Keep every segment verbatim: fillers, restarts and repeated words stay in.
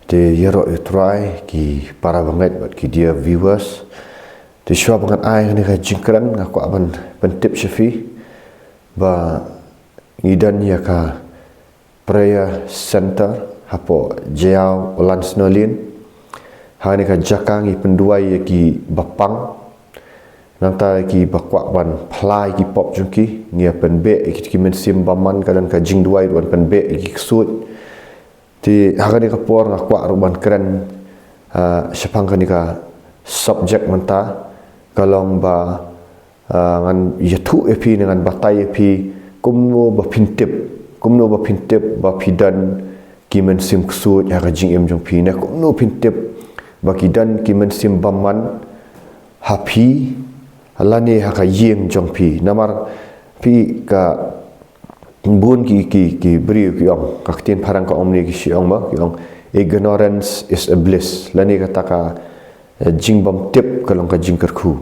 Te ïaroh ïa u Trai ki para bangeit bad ki dear viewers. Te shuwa ba ngan ai kane ka jingkren nga kwah ban pyntip sha phi ba ngi don ïa ka prayer center hapoh Jaïaw Ulan Snow Lane. Ha kane ka jaka ngi pynduwai ïa ki bapang. Nangta ki ba kwah ban phla ïa ki pop jong ki, ngi ïa pynbeh ïa ki, ki mynsiem bymman, ka don ka jingduwai ruh ban pynbeh ïa ki ksuid. Te ha kane ka por nga kwah ruh ban kren, ah, shaphang kane ka subject mynta, ka long ba, ah, ngan ïathuh ïa phi ne ngan batai ïa phi kumno ba phin tip, kumno ba phin tip ba phi don ki mynsiem ksuid ha ka jingim jong phi, ne kumno phin tip ba ki don ki mynsiem bymman ha phi lane ha ka ïing jong phi. Namar phi, ka bun ki, ki, ki briew ki ong, ka ktien phareng ka ong ne ki shu ong ba, ki ong, "Ignorance is a bliss." Lane kata ka, eh, jingbymtip ka long ka jingkyrkhu.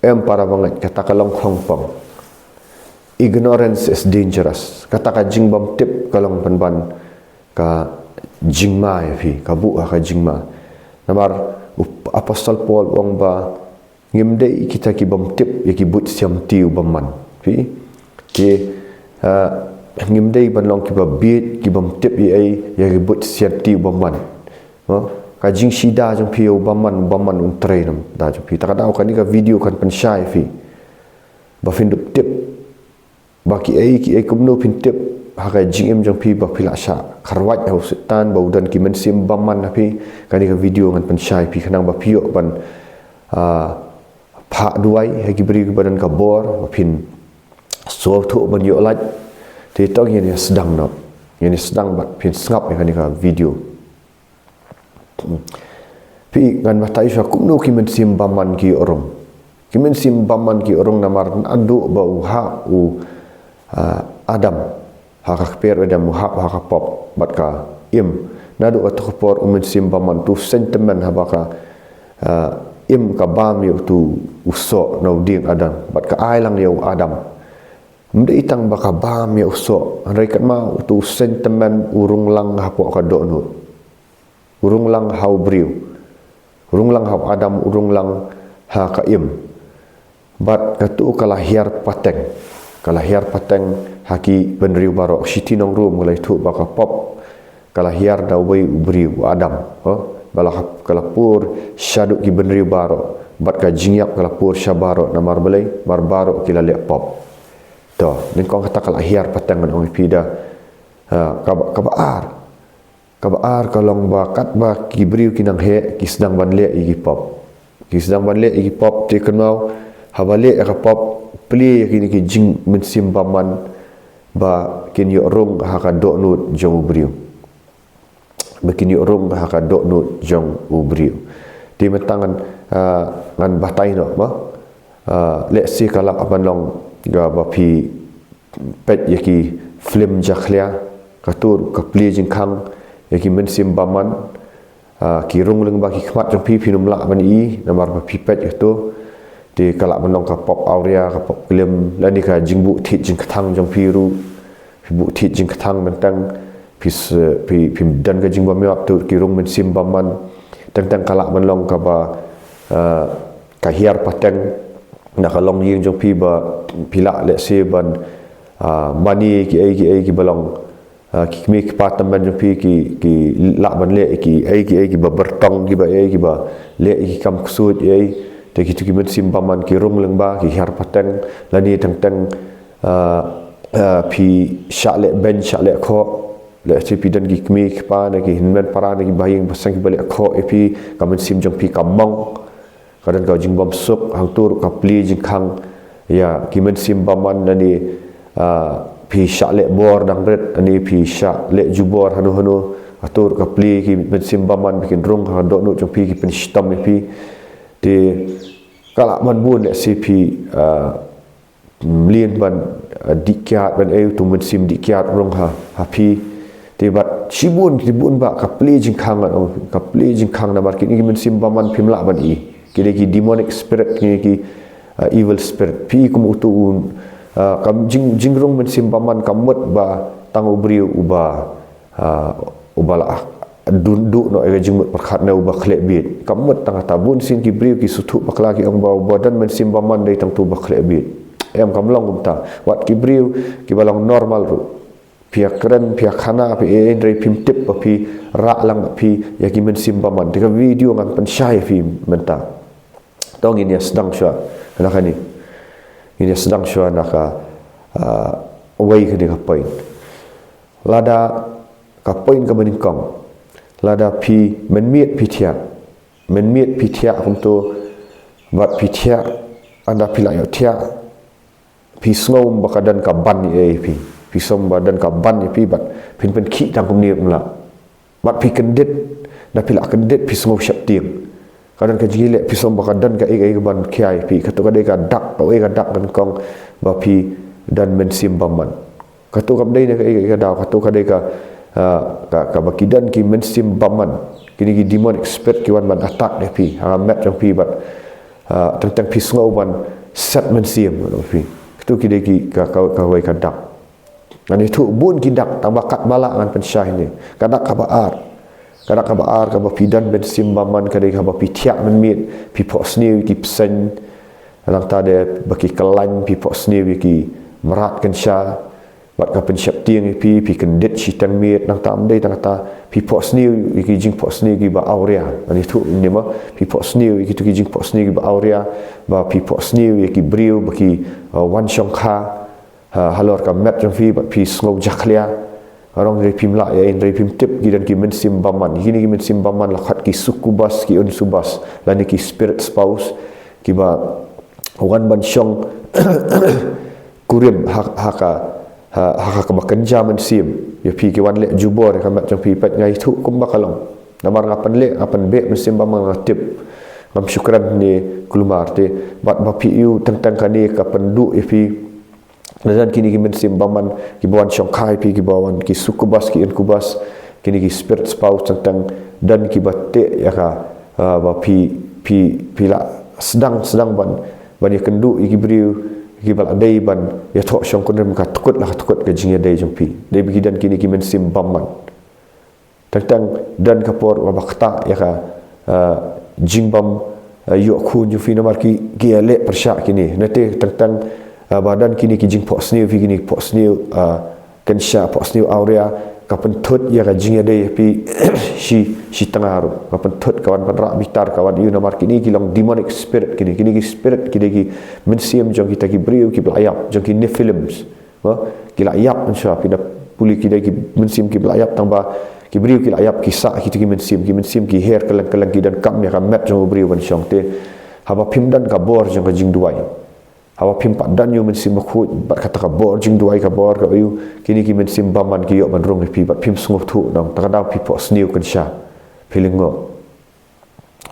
Em para bangeit, kata ka long khongpong. "Ignorance is dangerous." Kata ka jingbymtip ka long pynban ka jingma ïa phi, ka buh ha ka jingma. Namar u Apostol Paul u ong ba ngim dei kita ki bym tip ïa ki buit siamti u bymman. Phi? Ki, ah, ngim dei ban long ki ba bieit, ki bym tip ïa, ïa ki buit siamti u bymman. Ha? Ka jingshida jong phi ïa u bymman, u bymman un trei namar da jong phi. Ta ka daw kane ka video kan pynshai ïa phi ba phin dup tip ba ki ei, ki ei kumno phin tip ha ka jingim jong phi ba phi la shah kharwait ha u Soitan, ba u don ki mynsiem bymman ha phi. Kane ka video ngan pynshai ïa phi khnang ba phi ïoh ban, ah, phah duwai ha ki briew ki ba don ka bor, ba phin sngewthuh ban ïoh lait. Te to ngin ïa sdang noh, ngin ïa sdang bad phin sngap ïa kane ka video. Phi, ngan batai shuwa kumno ki mynsiem bymman ki ïoh rung. Ki mynsiem bymman ki ïoh rung namar naduh ba u hap u, ah, Adam, ha ka kper Adam, u hap ha ka pop bad ka Im. Naduh kato ka por u mynsiem bymman, uto u sentiment haba ka, ah, Im ka bam ïa uto u soh na u dieng Adam bad ka ai lang ïa u Adam. Ym dei tang ba ka bam ïa u soh, hynrei katba uto u sentiment u rung lang hapoh ka dohnud. U rung lang ha u briew. U rung lang ha u Adam, u rung lang ha ka Im. Bad kato ka la hiar pateng. Ka la hiar pateng ha ki bynriew baroh. Shithi nong Rom ka la ïathuh ba ka pop ka la hiar da uwei u briew, u Adam. Ha? Ba la ka la pur shaduh ki bynriew baroh. Bad ka jingïap ka la pur sha baroh namar balei, namar baroh ki la leh pop. To, nyngkong kata ka la hiar pateng ngan ong ïa phi da. Ha, kaba, kaba ar. Kaba ar ka long ba katba ki briew ki nang heh, ki sdang ban leh ïa ki pop. Ki sdang ban leh ïa ki pop, te kynmaw, haba leh ïa ka pop, plie ïa kine ki jingmynsiem bymman, ba kin ïoh rung ha ka dohnud jong u briew. Ba kin ïoh rung ha ka dohnud jong u briew. Te mynta ngan, ah, ngan batai noh, ma? Ah, lehse ka lah ban long, ah, ba phi peit ïa ki film jakhlia, kato ka plie jingkhang ïa ki mynsiem bymman, ah, ki rung lyngba ki khmat jong phi, phin ym lah ban i, namar ba phi peit ïa kato. Te ka lah ban long ka pop awria, ka pop klim, lane ka jingbuh thied jingkthang jong phi ruh. Phi buh thied jingkthang, teng teng phi s-, phi, phi don ka jingbymïap, to ki rung mynsiem bymman. Teng teng ka lah ban long kaba, ah, ka hiar pateng na ka longïing jong phi ba phi lah lehse ban, ah, mane ki ei, ki ei kiba long, ah, ki kmie ki kpa tymmen jong phi ki, ki lah ban leh ki ei, ki ei kiba byrtong, kiba ei, kiba leh ki kam ksuid ei. Te kito ki mynsiem bymman ki rung lyngba, ki hiar pateng, lane teng teng, ah, ah, phi shah leh beiñ, shah leh khoh. Lehse phi don ki kmie ki kpa ne ki hynmen para ne ki bahaïing baseng kiba leh khoh ïa phi, ka mynsiem jong phi ka mong. Ka don ka jingbymsuk, hangto ruh ka plie jingkhang ïa ki mynsiem bymman, lane, ah, phi shah leh bor dang rit, lane phi shah leh jubor hano hano, hangto ruh ka plie ki mynsiem bymman ba kin rung ha dohnud jong phi, ki pynshitom ïa phi. Te ka lah ban bun, lehse phi, ah, mlien ban, ah, dih kiad ban ei, uto u mynsiem dih kiad u rung ha, ha phi. Te bad shibun, shibun bah ka plie jingkhang, ah, ka plie jingkhang namar kine ki mynsiem bymman phim lah ban i. Ki dei ki demonic spirit, kine ki, ah, evil spirit. Phi kum uto u, ah, ka jing, jingrung mynsiem bymman kam mut ba tang u briew uba, ah, uba lah dun duh noh ïa ka jingmut pyrkhat na uba khleh bieit. Kam mut tang kata, bun sien ki briew ki sngewthuh bakla, ki ong ba uba don mynsiem bymman dei tang uto uba khleh bieit. Em, kam long kumta. Wat ki briew kiba long normal ruh, phi ïa kren, phi ïa khana, phi ïa, hynrei phim tip ba phi rah lang bad phi ïa ki mynsiem bymman. Te ka video ngan pynshai ïa phi mynta. To ngin ïa sdang shuwa na kane. Ngin ïa sdang shuwa na ka, ah, wei kane ka point. Lada ka point kaba nyngkong, lada phi mynmiet phi thiah, mynmiet phi thiah kumto, bad phi thiah, ynda phi la ïoh thiah, phi sngew ba ka don ka ban ïa phi. Phi sngew ba don ka ban ïa phi bad phin pynkhih tang kumne kumla. Bad phi kyndit, ynda phi la kyndit phi sngew sheptieng. Ka don ka jingïaleh, phi sngew ba ka don kaei kaei kaban khia ïa phi. Kato ka dei ka dak, kawei ka dak kaba nyngkong ba phi don mynsiem bymman. Kato kam dei na kaei kaei ka daw, kato ka dei ka, ah, ka, kaba ki don ki mynsiem bymman. Kine ki demonic spirit ki wan ban attack ïa phi, ha ka met jong phi bad, ah, teng teng phi sngew ban set mynsiem, phi. Kato ki dei ki ka, ka, kawei ka dak. Ngan ïathuh bun ki dak, tang ba katba lah ngan pynshai hangne. Ka dak kaba ar. Ka dak kaba ar kaba phi don mynsiem bymman ka dei kaba phi thiah mynmiet, phi phohsniew ïa ki bseiñ. Nangta de ba ki kyllain, phi phohsniew ïa ki mrad kynsha. Bad ka pynsheptieng ïa phi, phi kyndit shiteng miet, nangta ym dei tang kata, phi phohsniew ïa ki jingphohsniew kiba awria. Ngan ïathuh hangne mo, phi phohsniew ïa kito ki jingphohsniew kiba awria, ba phi phohsniew ïa ki briew ba ki, uh, wan shongkha, ha, halor ka met jong phi bad phi sngew jakhlia. Nga ong hynrei phim lah ïa, hynrei phim tip ki don ki mynsiem bymman. Kine ki mynsiem bymman la khot ki succubus, ki incubus, lane ki spirit spouse, kiba wan ban shong kurim ha, ha ka, ha, ha kaba kynja mynsiem ïa phi, ki wan leh jubor ïa ka met jong phi. Peit, nga ïathuh kumba ka long. Namar nga pynleh, nga pynbeh mynsiem bymman, nga tip. Ngam shu kren ne kulmar te. Bad ba phi ïoh teng teng kane ka pynduh ïa phi. Lada don kine ki mynsiem bymman kiba wan shongkha ïa phi, kiba wan, ki succubus, ki incubus, kine ki spirit spouse, teng teng don kiba teh ïa ka, ah, ba phi, phi, phi la sdang, sdang ban, ban ïakynduh ïa ki briew kiba la dei ban ïathoh shongkurim, ka tkut la ka tkut ka jingïadei jong phi. Dei ba ki don kine ki mynsiem bymman. Teng teng don ka por ba ktah ïa ka, ah, jingbym, ah, ïoh khun jong phi namar ki, ki ïaleh pyrshah kine. Nangta teng teng, ah, ba don kine ki jingphohsniew ïa phi, kine phohsniew, ah, kynsha, phohsniew awria, ka pynthut ïa ka jingïadei ïa phi shi, shi tnga ruh. Ka pynthut, ka wan pynrah bitar, ka wan ïoh namar kine ki long demonic spirit kine, kine ki spirit, kine ki mynsiem jong kita ki briew kiba la ïap, jong ki Nephilims. Mo, ki la ïap mynshuwa, phi da pule, ki dei ki mynsiem kiba la ïap, tang ba ki briew ki la ïap, ki sah kito ki mynsiem, ki mynsiem ki her kylleng kylleng, ki donkam ïa ka met jong u briew ban shong. Te haba phim don ka bor jong ka jingduwai, haba phim pat don ïa u Mynsiem Bakhuid bad kata ka bor jingduwai, ka bor ka ïoh, kine ki mynsiem bymman ki ïoh ban rung ïa phi bad phim sngewthuh noh. Ta ka daw phi phohsniew kynsha, phi lyngngoh.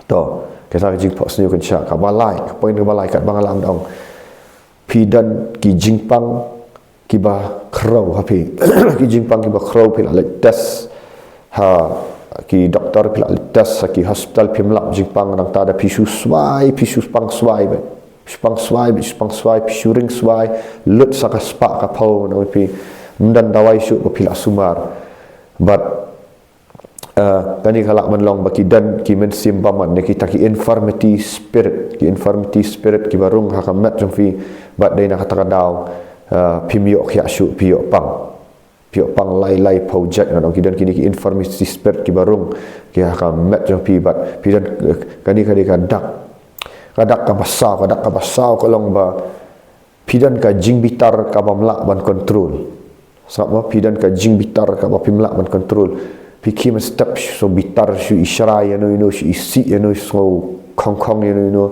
To, kata ka jingphohsniew kynsha. Kaba lai, ka point kaba lai, katba nga la ong, phi don ki jingpang kiba khraw ha phi. Ki jingpang kiba khraw, phi la leit test ha ki doktor, phi la leit test ha ki hospital, phim lap jingpang. Nangta da phi shu swai, phi shu pang swai beit. Shu pang swai beit, shu pang swai, phi shu ring swai, lut sa ka spah ka phew, nang phi, ym don dawai shuh ba phi la sumar. Bad Ah, kane ka lah ban long ba ki don ki mynsiem bymman, ne kita ki infirmity spirit, ki infirmity spirit kiba rung ha ka met jong phi, bad dei na kata ka daw, ah, phim ïoh khiah shuh, phi ïoh pang. Phi ïoh pang lai lai phew jait, ngan ong, ki don kine ki infirmity spirit kiba rung ki ha ka met jong phi, bad phi don, eh, kane ka dei ka dak. Ka dak kaba saw, ka dak kaba saw ka long ba phi don ka jingbitar kabym lah ban control. Sngap mo, phi don ka jingbitar kaba phim lah ban control. Phi khie mynstep shu bitar, shu ishrai ïano ïano, shu isih ïano, shu sngew khong khong ïano ïano.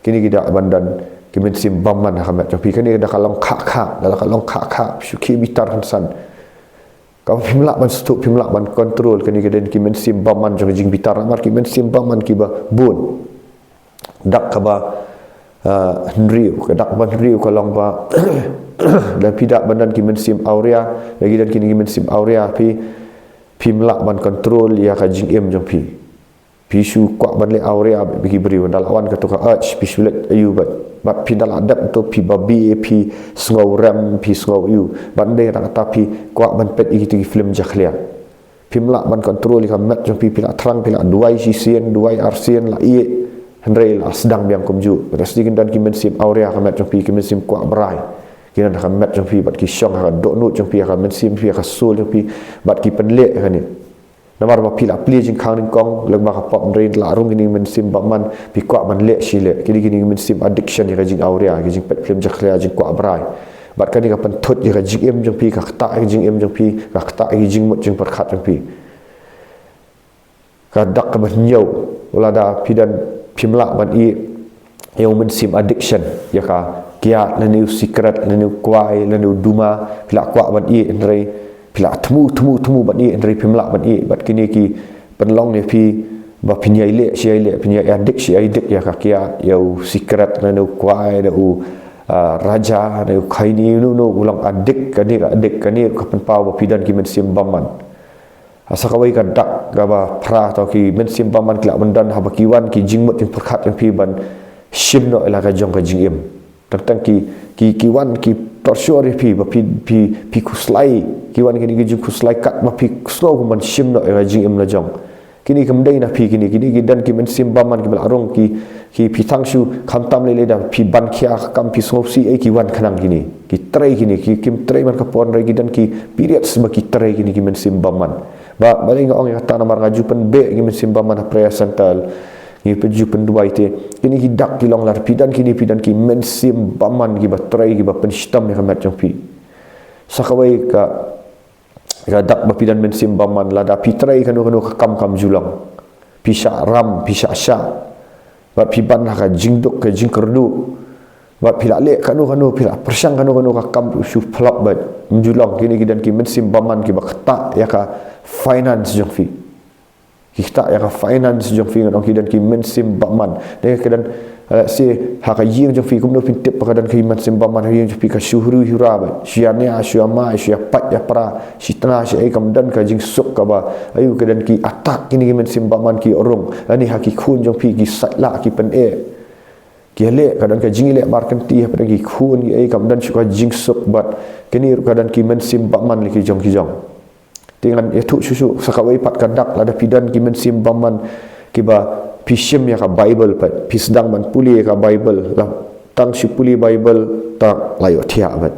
Kine ki dak ban don ki mynsiem bymman ha ka met jong phi. Kane ka dak ka long khah khah, dak ka long khah khah, shu khie bitar kynsan. Kaba phim lah ban sngewthuh, phim lah ban control, kane ka don ki mynsiem bymman jong ka jingbitar, namar ki mynsiem bymman kiba bun. Dak kaba, ah, hynriew, ka dak ba hynriew ka long ba, lada phi dak ban don ki mynsiem awria, lada ki don kine ki mynsiem awria, phi, phim lah ban control ïa ka jingim jong phi. Phi shu kwah ban leh awria bad ki briew, ynda la wan kato ka urge, phi shu leit aïu bad, bad phi ynda la dep to phi babe, phi sngew rem, phi sngew aïu. Bad ynda kata phi kwah ban peit ïa kito ki film jakhlia. Phim lah ban control ïa ka met jong phi, phi la thrang, phi la duwai shisien, duwai arsien, la ïeh, hynrei la sdang biang kumjuh. Kata sdang kin don ki mynsiem awria ha ka met jong phi, ki mynsiem kwah brai. Ki don ha ka met jong phi, bad ki shong ha ka dohnud jong phi, ha ka mynsiem phi, ha ka soul jong phi, bad ki pynleh ïa kane. Namar ba phi la plie jingkhang nyngkong lyngba ka pop, hynrei la rung kine ki mynsiem bymman, phi kwah ban leh shi leh. Kine, kine ki mynsiem addiction ïa ka jingawria, ka jingpeit phlim jakhlia, jingkwah brai. Bad kane ka pynthut ïa ka jingim jong phi, ka ktah ïa ka jingim jong phi, ka ktah ïa ka jingmut jingpyrkhat jong phi. Ka dak kaba hynñiew, lada phi don, phim lah ban ïeh ïa u mynsiem addiction, ïa ka kiad, lane u sikret, lane u kwai, lane u duma, phi la kwah ban ïeh, hynrei phi la thmu, thmu, thmu ban ïeh, hynrei phim lah ban ïeh. Bad kine ki pynlong ïa phi ba phin ïai leh shi ïai leh, phin ïai addict shi ïai addict ïa ka kiad, ïa u sikret, lane u kwai, lane u, ah, raja, lane u khaini, no, no, u long addict, kane ka addict, kane ka pynpaw ba phi don ki mynsiem bymman. Ha sa kawei ka dak kaba phra, to ki mynsiem bymman ki lah ban don haba ki wan ki jingmut jingpyrkhat jong phi ban shim noh ïa la ka jong ka jingim. Tang tang ki, ki, ki wan ki torture ïa phi, ba phi, phi, phi khuslai, ki wan kine ki jingkhuslai katba phi sngew kum ban shim noh ïa ka jingim la jong. Kine kim dei na phi kine, kine ki don ki mynsiem bymman kiba la rung ki, ki phi tang shu khamtam lei lei da phi ban khia ka kam phi sngewsih ei ki wan khnang kine. Ki trei kine, ki, kim trei man ka por, hynrei ki don ki periods ba ki trei kine ki mynsiem bymman. Ba, balei nga ong ïa kata, namar nga ju pynbeh ki mynsiem bymman ha prayer center. Ngi pyn ju pynduwai te. Kine ki dak ki long, lada phi don kine, phi don ki mynsiem bymman kiba trei, kiba pynshitom ïa ka met jong phi. Sa kawei ka, ka dak ba phi don mynsiem bymman, lada phi trei kano kano ka kam kam ju long. Phi shah ram, phi shah shah. Bad phi ban ha ka jingduk, ka jingkyrduh. Bad phi la leh kano kano, phi la pyrshang kano kano ka kam, u shu flop bad. Ym ju long. Kine ki don ki mynsiem bymman kiba ktah ïa ka finance jong phi. Ki ktah ïa ka finance jong phi, ngan ong ki don ki mynsiem bymman. Dei ka don, eh, se ha ka ïing jong phi, kumno phin tip ba ka don ki mynsiem bymman ha ïing jong phi? Ka shu huri hura bad shu ïa nia, shu ïa mai, shu ïa pait ïa pra, shi tnga shi ei, kam don ka jingsuk kaba, aïu, ka don ki attack kine ki mynsiem bymman ki rung. Lane ha ki khun jong phi, ki saitlah, ki pyneh. Ki leh, ka don ka jingïaleh markynti hapdeng ki khun ki ei, kam don shuh ka jingsuk bad kine ruh ka don ki mynsiem bymman lei ki jong ki jong. Te ngan ïathuh shuh shuh sa kawei pat ka dak, lada phi don ki mynsiem bymman kiba phi shim ïa ka Bible pat, phi sdang ban pule ïa ka Bible, la tang shu pule Bible tang la ïohthiah bad.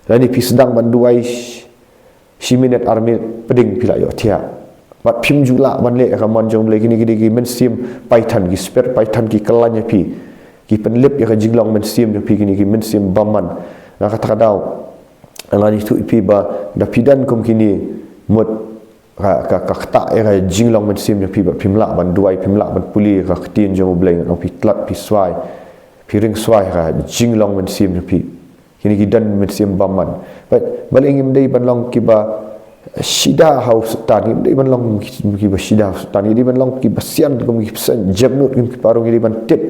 Lane phi sdang ban duwai sh-, shi minit ar minit pdeng phi la ïohthiah. Bad phim ju lah ban leh ïa ka mon jong U Blei. Kine ki dei ki mynsiem python, ki spirit python ki kylla ïa phi. Ki pynlip ïa ka jinglong mynsiem jong phi, kine ki mynsiem bymman. Na kata ka daw ngan ïathuh ïa phi ba lada phi don kum kine, mut ka, ka, ka ktah ïa ka jinglong mynsiem jong phi bad phim lah ban duwai, phim lah ban pule ïa ka ktien jong U Blei, ngan ong phi tlot, phi swai, phi ring swai ïa ka jinglong mynsiem jong phi. Kine ki don mynsiem bymman. Bad balei ngim dei ban long kiba shida ha u Soitan, ngim dei ban long kiba shida ha u Soitan, ngi dei ban long kiba sian kum ki pyrshah jemnud kum ki paru, ngi dei ban tip.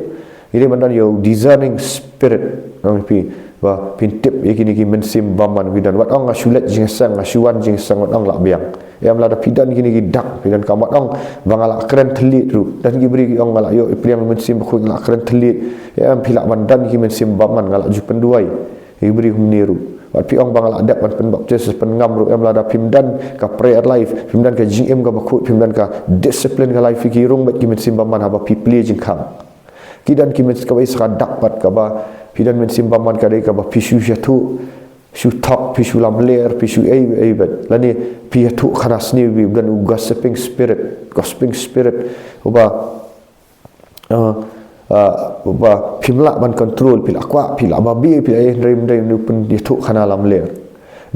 Ngi dei ban don ïa u discerning spirit, ngan ong ïa phi, ba phin tip ïa kine ki mynsiem bymman ki don. Wat ong nga shu leit jingïaseng, nga shu wan jingïaseng, wat ong lah biang. Em, lada phi don kine ki dak, phi donkam, wat ong ba nga lah kren thylliej ruh. Don ki briew ki ong nga lah ïoh ïa u Mynsiem Bakhuid, nga lah kren thylliej. Em, phi lah ban don ki mynsiem bymman, nga lah ju pynduwai ïa ki briew kumne ruh. Wat phi ong ba nga lah dep ban pynbaptis, pynngam ruh. Em, lada phim don ka prayer life, phim don ka jingim kaba khuid, phim don ka discipline ka life, phi, ki rung beit ki mynsiem bymman haba phi plie jingkhang. Ki don ki mynsiem, kawei sa ka dak pat kaba phi don mynsiem bymman ka dei kaba phi shu ïathuh, shu thok, phi shu lamler, phi shu ei ei beit. Lane phi ïathuh khana sniew, phi don u gossiping spirit, gossiping spirit. Uba, uh, uh, uba phim lah ban control, phi lah kwah, phi lah babe, phi lah ei, hynrei ym dei, ym dei u pynïathuh khana lamler.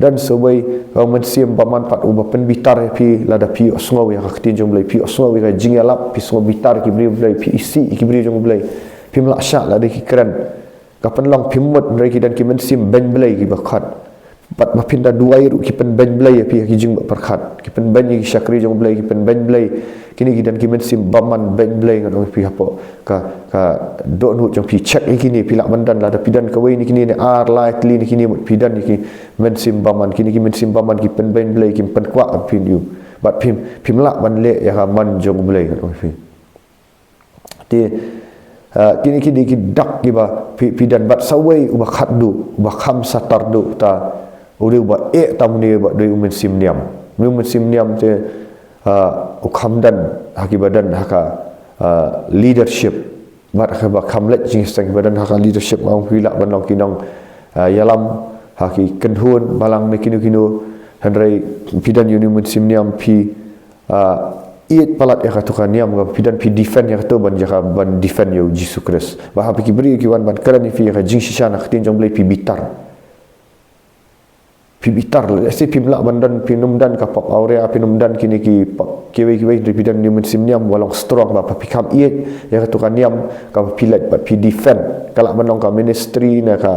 Don sa uwei u mynsiem bymman pat uba pynbitar ïa phi lada phi ïohsngew ïa ka ktien jong U Blei, phi ïohsngew ïa ka jingïalap, phi sngew bitar ïa ki briew U Blei, phi isih ïa ki briew jong U Blei. Phim lah shah lada ki kren. Ka pynlong phim mut, hynrei ki don ki mynsiem beiñ Blei kiba khot. Bad ba phin da duwai ruh ki pynbeiñ Blei ïa phi ha ki jingpyrkhat. Ki pynbeiñ ïa ki shakri jong U Blei, ki pynbeiñ Blei. Kine ki don ki mynsiem bymman beiñ Blei, ngan ong ïa phi, hapoh ka, ka dohnud jong phi. Check ïa kine, phi lah ban don, lada phi don kawei na kine, ne ar lai tylli na kine, mut phi don ïa ki mynsiem bymman. Kine ki mynsiem bymman ki pynbeiñ Blei, kim pynkwah ïa phi, ïa u. Bad phim, phim lah ban leh ïa ka mon jong U Blei, ngan ong ïa phi. Te, ah, kine ki dei ki dak kiba phi, phi don. Bad sa uwei uba khatduh, uba kham satar duh, ta u dei uba eh tam une, uba dei u mynsiem niam. Une u mynsiem niam te, ah, u kham don ha kiba don ha ka, ah, leadership. Bad ha kiba kham leit jingïaseng kiba don ha ka leadership, ma ong phi lah ban long ki nong, ah, ïalam ha ki kynhun balang ne kino kino. Hynrei phi don ïa une u mynsiem niam, phi, ah, ïeit palat ïa kato ka niam, ka phi don phi defend ïa kato ban jaka ban defend ïa u Jisu Khrist. Bad ha phi ki briew ki wan ban kren ïa phi ïa ka jingshisha na ka ktien jong U Blei, phi bitar. Phi bitar, lehse phim lah ban don, phin ym don ka pop awria, phin ym don kine ki pop kiwei kiwei, hynrei phi don une u mynsiem niam ba long strong, ba phi kham ïeit ïa kato ka niam, ka phi leit bad phi defend. Ka lah ban long ka ministry ne ka,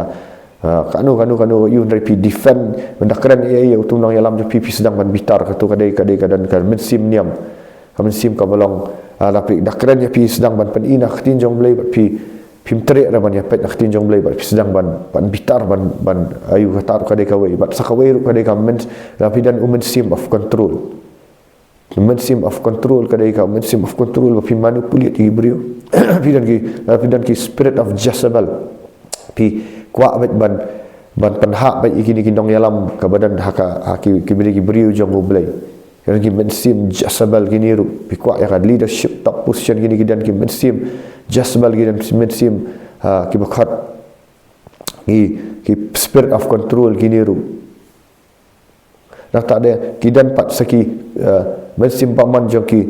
ah, kano kano kano, ïa u, hynrei phi defend. Ban da kren ïa, ïa uto u nongïalam jong phi, phi sdang ban bitar. Kato ka dei, ka dei ka don ka mynsiem niam. Ka mynsiem kaba long, ah, lada phi, da kren ïa phi sdang ban pyni na ka ktien jong U Blei bad phi, phim treh ruh ban ïa peit na ka ktien jong U Blei bad phi sdang ban, ban bitar, ban, ban, ïa u, kata ruh ka dei kawei. Bad sa kawei ruh ka dei ka myn, lada phi don u mynsiem of control. Mynsiem of control ka dei ka mynsiem of control ba phi manipulate ïa ki briew. Phi don ki, lada phi don ki spirit of Jezebel, phi kwah beit ban, ban pynhap beit ïa kine ki nongïalam kaba don ha ka, ha ki, ki briew, ki briew jong U Blei. Ki don ki mynsiem Jezebel kine ruh. Phi kwah ïa ka leadership, top position, kine ki don ki mynsiem Jezebel, ki don mynsiem, ah, kiba khot, ki, ki spirit of control kine ruh. Nangta de ki don pat sa ki, ah, mynsiem bymman jong ki,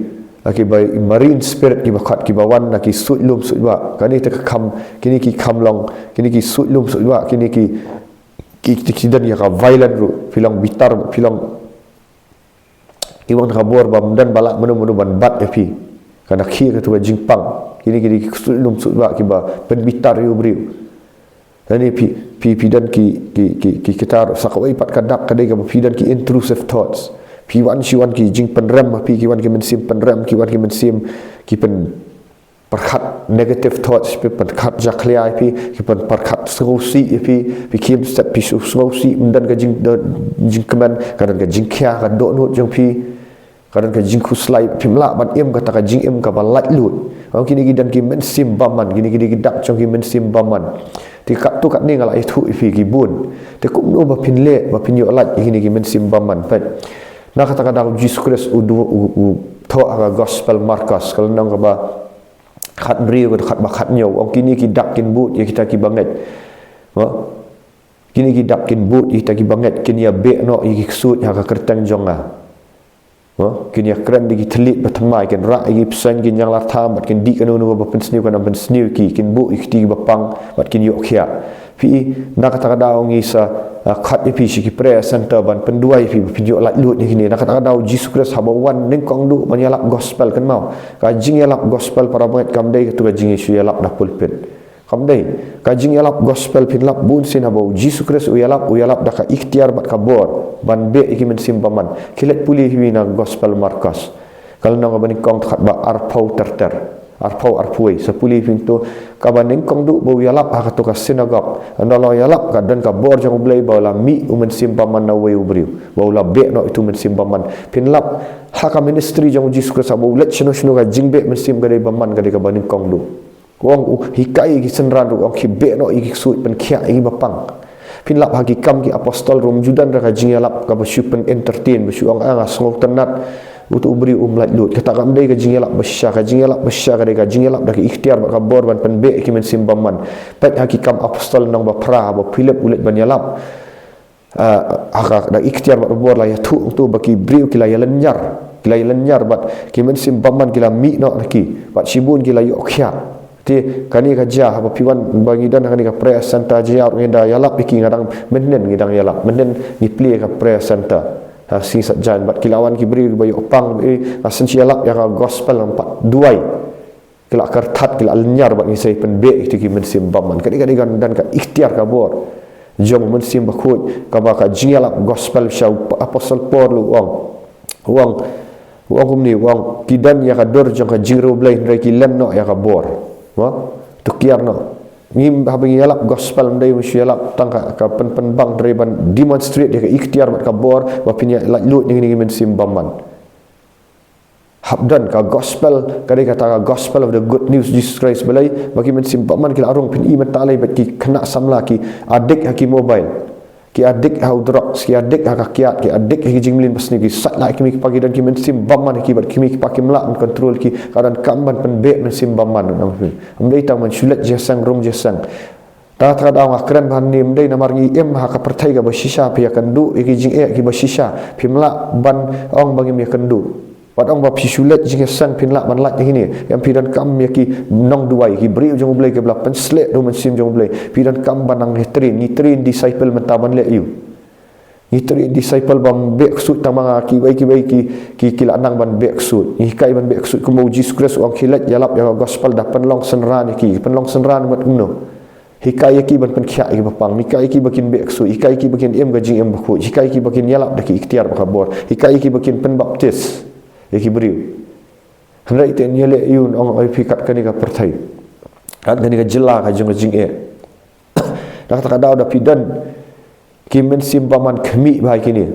ah, kiba marine spirit, kiba khot, kiba wan na ki suid lum suid wah. Kane te ka kham, kine ki kham long, kine ki suid lum suid wah, kine ki, ki, ki, ki don ïa ka violent ruh. Phi long bitar, phi long, ki wan ka bor bym don ba lah mano mano ban bat ïa phi. Ka na khie kato ka jingpang. Kine, kine ki suid lum suid wah kiba pynbitar ïa u briew. Lane phi, phi, phi don ki, ki, ki, ki, kita ruh, sa kawei pat ka dak ka dei kaba phi don ki intrusive thoughts. Phi wan, shi wan ki jingpynrem ha phi, ki wan ki mynsiem pynrem, ki wan ki mynsiem ki pyn pyrkhat negative thoughts, ki pyrkhat jakhlia ïa phi, ki pyn-, pyrkhat sngewsih ïa phi, phi khie step phi sngewsih, ym don ka jing, jingkmen, ka don ka jingkhia, ka dohnud jong phi, ka don ka jingkhuslai, phim lah ban im kata ka jingim kaba laitluid. Ong kine ki don ki mynsiem bymman, kine ki dei ki dak jong ki mynsiem bymman. Te katto katne nga la ïathuh ïa phi ki bun. Te kumno ba phin leh, ba phin ïoh lait ïa kine ki mynsiem bymman, peit. Na kata ka daw Jisu Khrist u du-, u, u thoh ha ka gospel Markos, ka lynnong kaba khatbriew, khatba khathynñiew, ong kine ki dak kin bud ïa kita kiba ngeit. Mo? Kine ki dak kin bud ïa kita kiba ngeit, kin ïa beh noh ïa ki ksuid ha ka kyrteng jong nga. Mo? Kin ïa kren da ki thylliej ba thymmai, kin rah ïa ki bseiñ, kin ïalar tham, bad kin dih kano kano kaba pynsniew kan ym pynsniew ïa ki, kin buh ïa ki kti kiba pang, bad kin ïoh khiah. Phi, na kata ka daw ngi sa, ah, khot ïa phi sha ki prayer center ban pynduwai ïa phi ba phin ïoh laitluid ïa kine. Na kata ka daw Jisu Khrist haba u wan nyngkong duh ban ïalap gospel, kynmaw. Ka jingïalap gospel para bangeit kam dei kato ka jingïalap da pulpit. Kam dei. Ka jingïalap gospel phin lap bun sien haba u Jisu Khrist u ïalap, u ïalap da ka iktiar bad ka bor ban beh ïa ki mynsiem bymman. Khie leit pule ïa phi na gospel Markos. Ka lynnong kaba nyngkong, khatba arphew ter ter. Arphew, arphew wei, sa pule ïa phi to, kaba nyngkong duh ba u ïalap ha kato ka sinagog. Ynda la ïalap ka don ka bor jong U Blei ba u la mih u mynsiem bymman na uwei u briew. Ba u la beh noh ïa uto u mynsiem bymman. Phin lap ha ka ministry jong u Jisu Khrist haba u leit shano shano, ka jingbeh mynsiem ka dei bymman, ka dei kaba nyngkong duh. U ong, u hikai ïa ki synran ruh, u ong khie beh noh ïa ki ksuid, pynkhiah ïa kiba pang. Phin lap ha Ki Kam ki Apostol ruh ym ju don ruh ka jingïalap kaba shu pyn-entertain, ba shu ong, ah, nga sngewtynnat, uto u briew um laitluid. Kata kam dei ka jingïalap bashisha, ka jingïalap bashisha ka dei ka jingïalap da ka iktiar bad ka bor ban pynbeh ïa ki mynsiem bymman. Peit ha Ki Kam Apostol lynnong ba phra, haba u Philip u leit ban ïalap. Ah, ha ka, da iktiar bad bor la ïathuh hangto ba ki briew ki la ïalynñiar, ki la ïalynñiar bad ki mynsiem bymman ki la mih noh na ki, bad shibun ki la ïoh khiah. Te kane ka jia haba phi wan, ba ngi don ha kane ka prayer center, jia ruh ngi da ïalap ïa ki, nga dang mynhynnin ngi dang ïalap, mynhynnin ngi plie ka prayer center. Ha Sngi Saitjaiñ, bad ki la wan ki briew kiba ïoh pang, eh, nga sngewsih ïalap ïa ka gospel, ngam pat duwai. Ki la kyrthat, ki la lynñiar bad ngi sa ïa pynbeh ïa kito ki mynsiem bymman. Ka dei, ka dei ka don ka iktiar ka bor jong u Mynsiem Bakhuid, kaba ka jingïalap gospel sha u Apostol Paul u ong. U ong, u ong kumne, u ong ki don ïa ka dur jong ka jingriewblei hynrei ki len noh ïa ka bor. Mo? To kiar noh. Ngi haba ngi ïalap gospel, ym dei ba shu ïalap tang ka, ka pyn, pynbang, hynrei ban demonstrate ïa ka iktiar bad ka bor ba phin ïa laitluid ïa kine ki mynsiem bymman. Hap don ka gospel, ka dei kata ka gospel of the good news Jesus Christ, balei? Ba ki mynsiem bymman ki la rung, phin i mynta lei bad ki khynnah samla ki addict ha ki mobile. Ki addict ha u drugs, ki addict ha ka kiad, ki addict ha ki jingmlien basniew, ki sait la ïa ki kmie ki kpa, ki don ki mynsiem bymman ha ki, bad ki kmie ki kpa kim lah ban control ki, ka donkam ban pynbeh mynsiem bymman. Ym dei tang ban shu leit jingïaseng rung jingïaseng. Tang katto katne nga kren ba hangne ym dei namar ngi im ha ka pyrthei kaba shisha, phi ïakynduh ïa ki jingeh kiba shisha, phim lah ban ong ba ngim ïakynduh. Wat ong ba phi shu leit jingïaseng phin lah ban lait ïa kine. Ïa phi donkam ïa ki nongduwai, ki briew jong U Blei kiba la pynshlur da u Mynsiem jong U Blei. Phi donkam ban nang train, ngi train disciple mynta ban leh aïu? Ngi train disciple bym beh ksuid tang ma nga, kiwei kiwei ki, ki, ki la nang ban beh ksuid. Ngi hikai ban beh ksuid kumba U Jisu Khrist u ong, khie leit ïalap ïa ka gospel, da pynlong synran ïa ki, pynlong synran mut kumno? Hikai ïa ki ban pynkhiah ïa kiba pang, hikai ïa ki ba kin beh ksuid, hikai ïa ki ba kin im ka jingim bakhuid, hikai ïa ki ba kin ïalap da ki iktiar bad ka bor, hikai ïa ki ba kin pynbaptis ïa ki briew. Hynrei te ngi leh aïu, ong oi phi, kat kane ka pyrthei, kat kane ka jylla ka jong ka jingeh. Na kata ka daw da phi don ki mynsiem bymman, khmih bha ïa kine.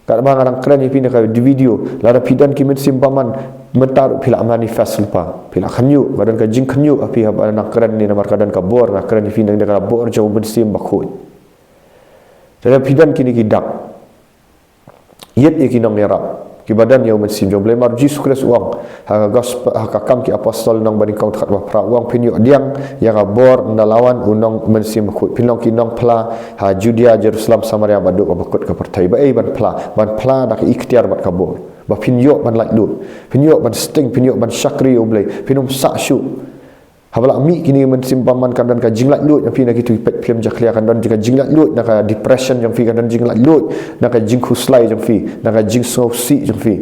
Katba nga dang kren ïa phi na ka video, lada phi don ki mynsiem bymman, mynta ruh phi lah manifest lypa, phi lah khynñiuh, ka don ka jingkhynñiuh ha phi haba nga dang kren ne, namar ka don ka bor, nga kren ïa phi na ka bor jong u Mynsiem Bakhuid. Te lada phi don kine ki dak, ïeit ïa ki nongïarap kiba don ïa u Mynsiem jong U Blei. Namar U Jisu Khrist u ong ha ka gospel, ha ka Kam ki Apostol lynnong banyngkong, dkhot ba phra, u ong, phin ïoh pdiang ïa ka bor ynda la wan u nong Mynsiem Bakhuid, phin long ki nongphla ha Judia, Jerusalem, Samaria bad haduh kaba kut ka pyrthei. Ba ei ban phla? Ban phla da ka iktiar bad ka bor, ba phin ïoh ban laitluid, phin ïoh ban sting, phin ïoh ban shakri ïa U Blei, phin ym sah shuh. Haba la mih kine ki mynsiem bymman, kan don ka jinglaitluid na phi na kito ki peit phlim jakhlia, kan don ka jinglaitluid na ka depression jong phi, kan don jinglaitluid na ka jingkhuslai jong phi, na ka jingsngewsih jong phi,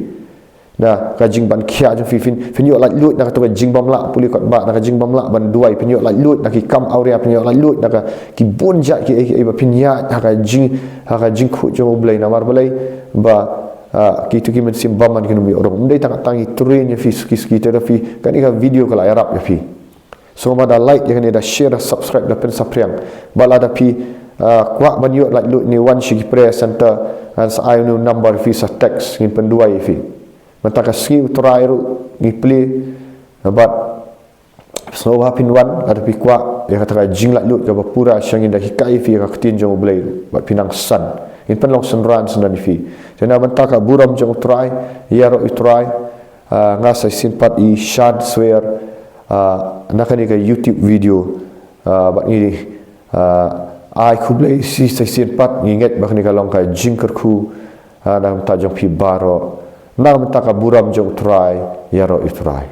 na ka jingban khia jong phi. Phin, phin ïoh laitluid na kato ka jingbymlah pule kot bah, na ka jingbymlah ban duwai, phin ïoh laitluid na ki kam awria, phin ïoh laitluid na ka ki bun jait kiei kiei ba phin ïaid ha ka jing, ha ka jingkhuid jong U Blei. Namar balei? Ba, ah, kito ki mynsiem bymman kin ym ïoh rung. Ym dei tang, tang ïa train ïa phi suki suki te da phi, kane ka video ka la ïarap ïa phi. Sngewbha da like ïa kane, da share, da subscribe, da pynsaphriang. Bad lada phi, ah, kwah ban ïoh laitluid ne, wan sha ki prayer center, ngan sa ai une u number phi, sa text, ngin pynduwai ïa phi. Mynta ka sngi U Trai ruh ngi plie, bad sngewbha phin wan lada phi kwah ïa kata ka jinglaitluid kaba pura sha ngi, da hikai ïa phi ïa ka ktien jong U Blei ruh, bad phin nang san. Ngin pynlong synran synran ïa phi. Te na mynta ka burom jong U Trai, ïaroh U Trai. Ah, nga sa shisien pat i Shad Swer, ah, na kane ka YouTube video, ah, bad ngi, ah, ai khublei shi sa shisien pat, ngi ngeit ba kane ka long ka jingkyrkhu, ah, na ka bynta jong phi baroh. Na ka bynta ka burom jong U Trai, ïaroh U Trai.